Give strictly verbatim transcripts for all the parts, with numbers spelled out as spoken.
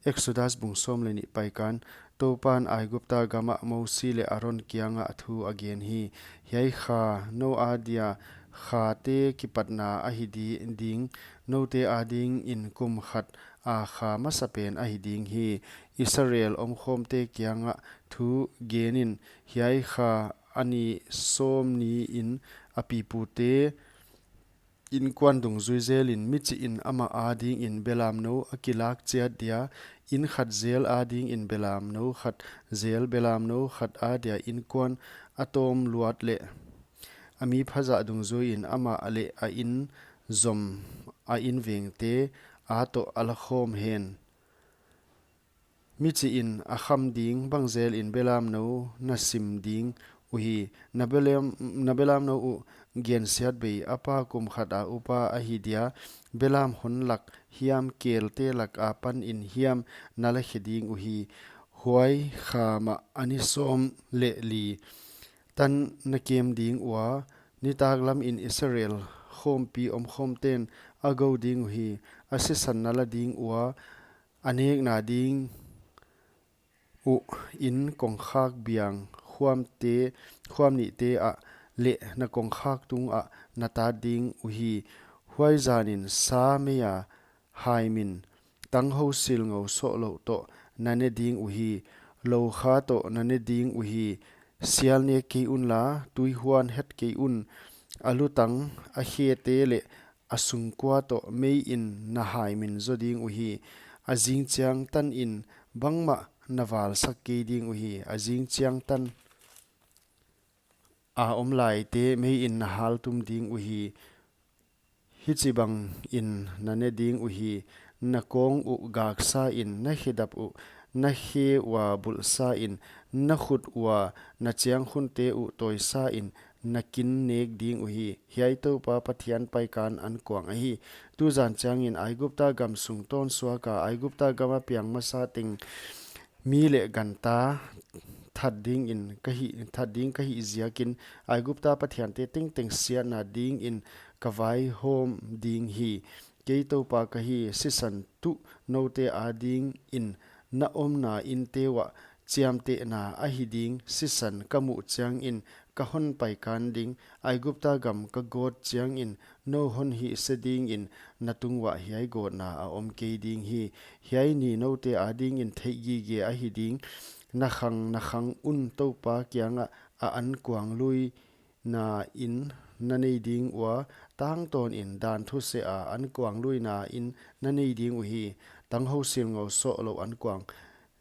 Exodus bung sawm leh nih paikan. Toupan Aigupta gamah Mosi leh Aron kiangah thu a gen hi. Hiai kha nou adia khate kipatna ahi di-, ding, noute adingin kum khat a kha masapen ahi ding hi. Israel omkhawmte kiangah thu genin, hiai kha a ni sawm niin a pipute inkuan dungzui zelin, michihin amah adingin belamnou a kilak chiat dia, inn khat zel adingin belamnou khat zel, belamnou khat adia inkuan a tawm luat leh a mi phazah dungzuiin amah leh a inn zom, a inn vengte a toh a la khawm hen. Michihin a kham ding bang zelin belamnou na sim ding uhi. Na belam-, na belamnou uh gensiatbei a pa kum khat a upa ahi dia, belam hon lak hiam, kelte lak apanin hiam na la khe ding uhi. Huai kha mah a ni sawm leh li tan na kem ding ua, nitak lamin Israel khawmpi omkhawmten a gou ding uhi. A sisan na la ding ua, a nekna ding uh in kongkhak biang khuamte, khuam nihte ah leh na kongkhak tungah na tat ding uhi. Huai zanin sa meia haimin tanghou silngou sohlouh toh na ne ding uhi. Loukha toh na ne ding uhi. Sial nek kei unla, tuihuan het kei un. A lutang, a khete leh a sungkua toh meiin na haimin zo ding uhi. A zingchiang tanin bangmah na valsak kei ding uhi. A zingchiang tan a om laite meiin na haltum ding uhi. Hichibangin na ne ding uhi. Na kawng uh gaksain, na khedap uh na khe ua bulhsain, na khut ua na chiangkhunte uh tawisain, na kin nek ding uhi. Hiai Toupa Pathian paikan ankuang ahi. Tuzan chiangin Aigupta gam sung tawn suaka, Aigupta gama piang masa teng mi leh ganta that dingin ka hih, that ding ka hih ziakin, Aigupta pathiante tengteng siatna dingin ka vaihawm ding hi. Kei Toupa ka hi. Sisan tuh noute adingin na omna innte uah chiamtehna ahi ding. Sisan ka muh chiangin ka hon paikan ding. Aigupta gam ka gawt chiangin nou hon hihse dingin na tung uah hiai gawtna a om kei ding hi. Hiai ni noute adingin theihgige ahi ding. Na khang, na khang un Toupa kiangah a ankuang lui na in na nei ding ua, tangtawnin dan thusea ankuang luina in na nei ding uhi. Tanghou silngou sohlouh ankuang.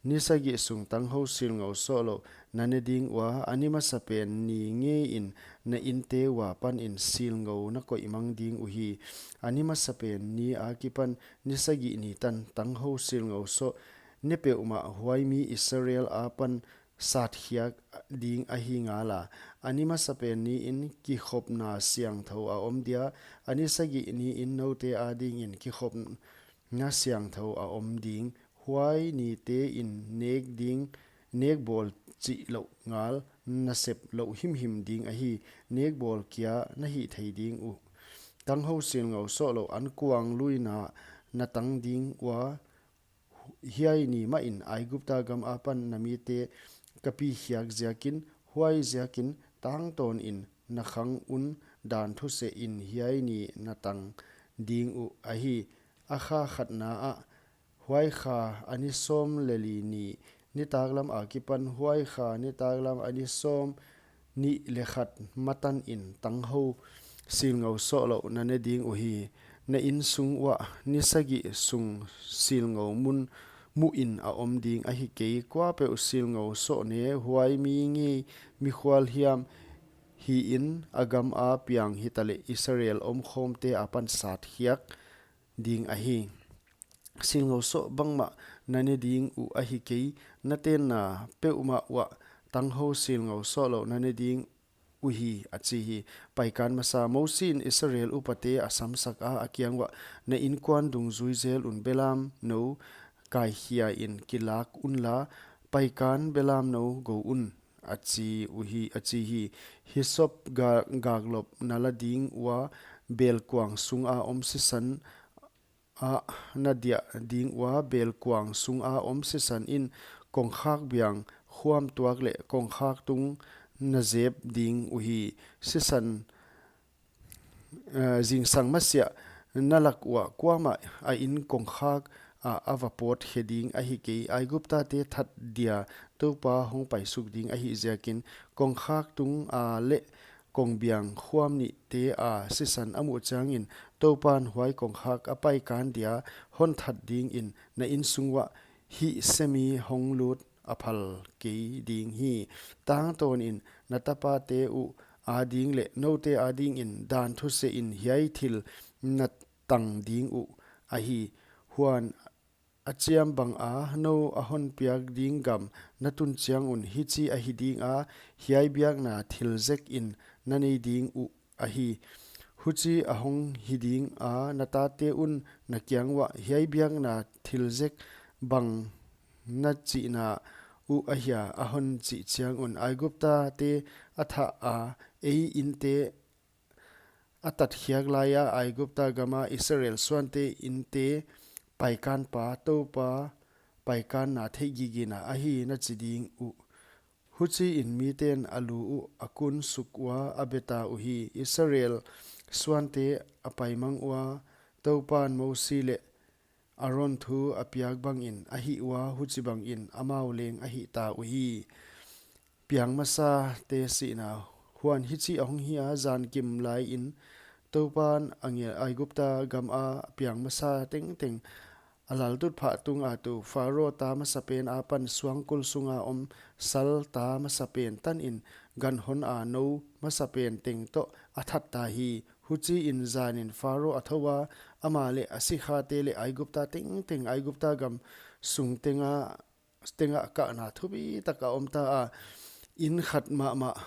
Ni sagih sung tanghou silngou sohlouh na ne ding ua, a ni masapen ni ngeiin na innte ua panin silngou na koihmang ding uhi. A ni masapen ni akipan ni sagih ni tan tanghou silngou soh ne peuhmah huai mi Israel apan satkhiak ding ahi ngala. A ni masapen niin kikhopna siangthou a om dia, a ni sagih niin noute adingin kikhopna siangthou a om ding. Huai nitein nek ding, nekbawl chihlouh ngal na sep louh himhim ding ahi. Nekbawl kia na hih thei ding uh. Tanghou silngou sohlouh ankuang luina na tang ding ua, hiai ni mahin Aigupta gam apan na mite ka pikhiak ziakin, huai ziakin tangtawnin na khang un dan thusein hiai ni na tang ding uh ahi. A kha khatna ah, huai kha a ni sawm leh li ni nitaklam akipan, huai kha nitaklam a ni sawm nih leh khat matanin tanghou silngou sohlouh na ne ding uhi. Na innsung uah ni sagih sung silngou mun muhin a om ding ahi kei. Kuapeuh silngou soh ne huai mi ngei mikhual hiam hiin, a gam a piang hitaleh Israel omkhawmte apan satkhiak ding ahi. Silngou soh bangmah na ne ding uh ahi kei. Na tenna peuhmah uah tanghou silngou sohlouh na ne ding uhi, a chi hi. Paikan masa. Mosi in Israel upate a samsak a, a kiang uah, na inkuan dungzui zel un, belamnou kaikhiain kilak unla, paikan belamnou gou un, a chi uhi, a chi hi. Hisop ga-, gaklop na la ding ua, belkuang sunga om sisan ah na diah ding ua, belkuang sunga om sisan in kongkhak biang khuam tuak leh kongkhak tung na zep ding uhi. Sisan, eh, zingsang masiah na lak uah kuamah a inn kongkhak ah a va pawt khe ding ahi kei. Aiguptate that dia Toupa hong paisuk ding ahih ziakin, kongkhak tung a leh kongbiang khuam nihte a sisan a muh chiangin, Toupan huai kongkhak a paikan dia hon that dingin na innsung uah hihsemi hong lut a phal kei ding hi. Tangtawnin na tapate uh ading leh noute adingin dan thusehin hiai thil na tang ding uh ahi. Huan a chiam banga nou a hon piak ding gam na tun chiang un hichi ahi dinga, hiai biakna thil zekin na nei ding uh ahi. Huchi a hong hi dinga, na tate un na kiang uah, hiai biakna thil zek bang na chihna uh ahia, a hon chih chiang un, Aiguptate a thah a, ei innte a tatkhiak laia Aigupta gama Israel suante innte paikanpa, Toupa paikanna theih gigena ahi, na chi ding uh. Huchiin miten a lu uh a kun suk ua a beta uhi. Israel suante a paimang ua, Toupan Mosi leh Aron thu a piak bangin a hih ua, huchibangin amau leng a hihta uhi. Piang masate sihna. Huan hichi a hong hi a, zan kim laiin Toupan angel Aigupta gama piang masa tengteng a laltutphah tunga tu Pharo ta masapen apan suangkul sunga om sal ta masapen tanin ganhon a nou masapen teng toh a thatta hi. Huchiin zanin Pharo a thou a, amah leh a sikhate leh Aigupta tengteng, Aigupta gam sung tenga, tenga kahna thupi taka omta a, inn khat mahmah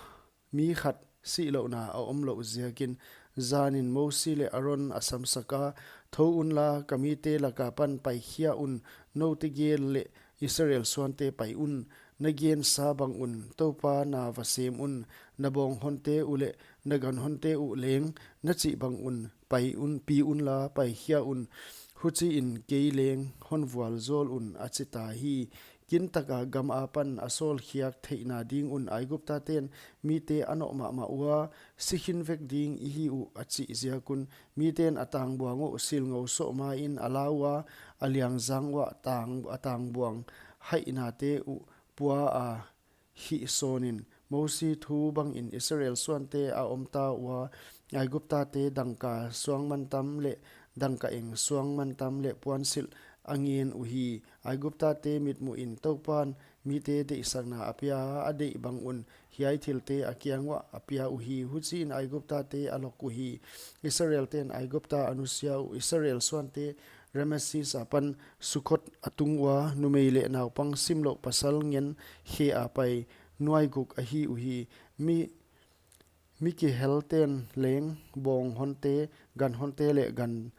mi khat sihlouhna a omlouh ziakin. Zanin Mosi leh Aron a samsak a, Thou unla, ka mite laka pan paikhia un, noute gel leh Israel suante pai un, na gensa bang un Toupa na va sem un, na bawnghonte uh leh na ganhonte uh leng na chih bang un pai un, pi unla, paikhia un, huchiin kei leng hon vualzawl un, a chita hi. Kintaka gam apan a sawlkhiak theihna ding un Aiguptaten mite a noh mahmah ua, si khin vek ding i hi uh, a chih ziak un. Miten a tangbuang uh silngou soh main a la ua, a liangzang uah tang, a tangbuang haihnate uh pua a, hih sawnin Mosi thu bangin Israel suante a omta ua, Aiguptate dangka suang mantam leh dangka eng suang mantam leh puansilh a ngen uhi. Aiguptate mitmuhin Toupan mite deihsakna a pia a, a deih bang un hiai thilte a kiang uah a pia uhi. Huchiin Aiguptate a lok uhi. Israelten Aigupta a nusia uh. Israel suante Ramesis apan Sukhot a tung ua, numei leh naupang simlouh pasal ngen khe a pai nuai guk ahi uhi. Mi, mi kihelten leng bawnghonte, ganhonte leh gan,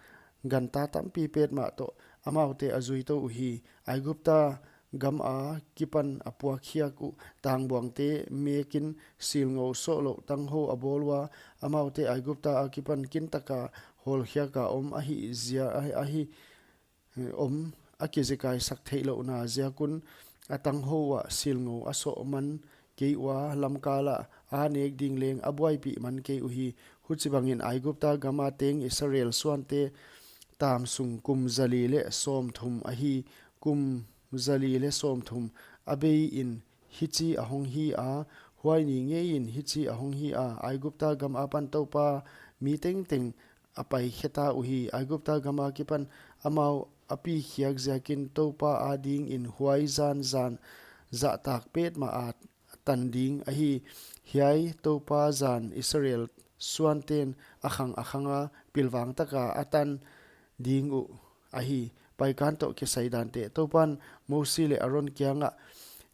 ganta tampi petmah toh amaute a zui tou uhi. Aigupta gama kipan a puakkhiak uh tangbuangte mekin silngou sohlouh tanghou a bawl ua, amaute Aigupta akipan kintaka hawlkhiaka om ahi zia, ahi, ahi, eh, om a kizekaisak theihlouhna ziak un, a tanghou uah silngou a soh man kei ua, lamkala a nek ding leng a buaipih man kei uhi. Huchibangin Aigupta gama teng Israel suante tamsung kum zali leh sawmthum ahi. Kum zali leh sawmthum a beiin hichi a hong hi a, huai ni ngeiin hichi a hong hi a, Aigupta gam apan Toupa mi tengteng a paikheta uhi. Aigupta gama kipan amau a pikhiak ziakin Toupa adingin huai zan, zan zahtak petmah a tan ding ahi. Hiai Toupa zan Israel suanten a khang a khanga pilvang taka a tan ding uh ahi. Paikan toh kisai dante. Toupan Mosi leh Aron kiangah,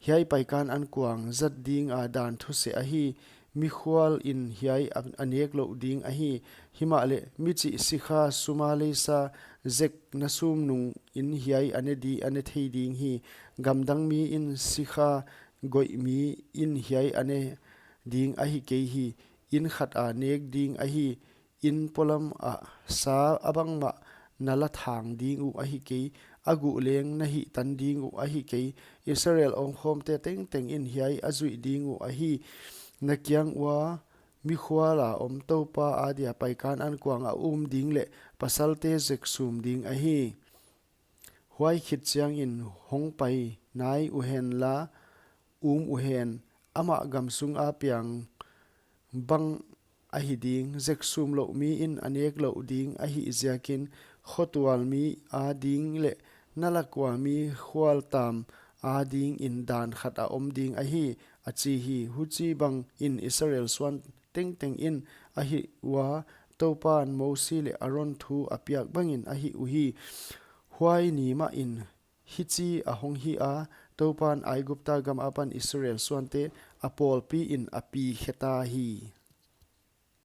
Hiai paikan ankuang zat dinga dan thuseh ahi. Mikhualin hiai a, a nek louh ding ahi. Himahleh michih sikha suma leisa zek na sum nungin hiai a ne di, a ne thei ding hi. Gamdang miin sikha goih miin hiai a ne ding ahi kei hi. Inn khata nek ding ahi. Inn polam ah sa a bangmah na la thang ding uh ahi kei, a guh leng na hihtan ding uh ahi kei. Israel omkhawmte tengteng in hiai a zuih ding uh ahi. Na kiang ua mikhual a om Toupa adia paikan ankuang a um ding leh pasalte zeksum ding ahi. Huai khit chiangin hong pai nai uhen la, um uhen, amah gam sung a piang bang ahi ding. Zeksum louh mi in a nek louh ding ahih ziakin, khotual mi ading leh na lak ua mikhual tam adingin dan khat a om ding ahi, a chi hi. Huchibangin Israel suan tengteng in a hih ua, Toupan Mosi leh Aron thu a piak bangin a hih uhi. Huai ni mahin hichi a hong hi a, Toupan Aigupta gam apan Israel suante a pawlpi in a pi kheta hi.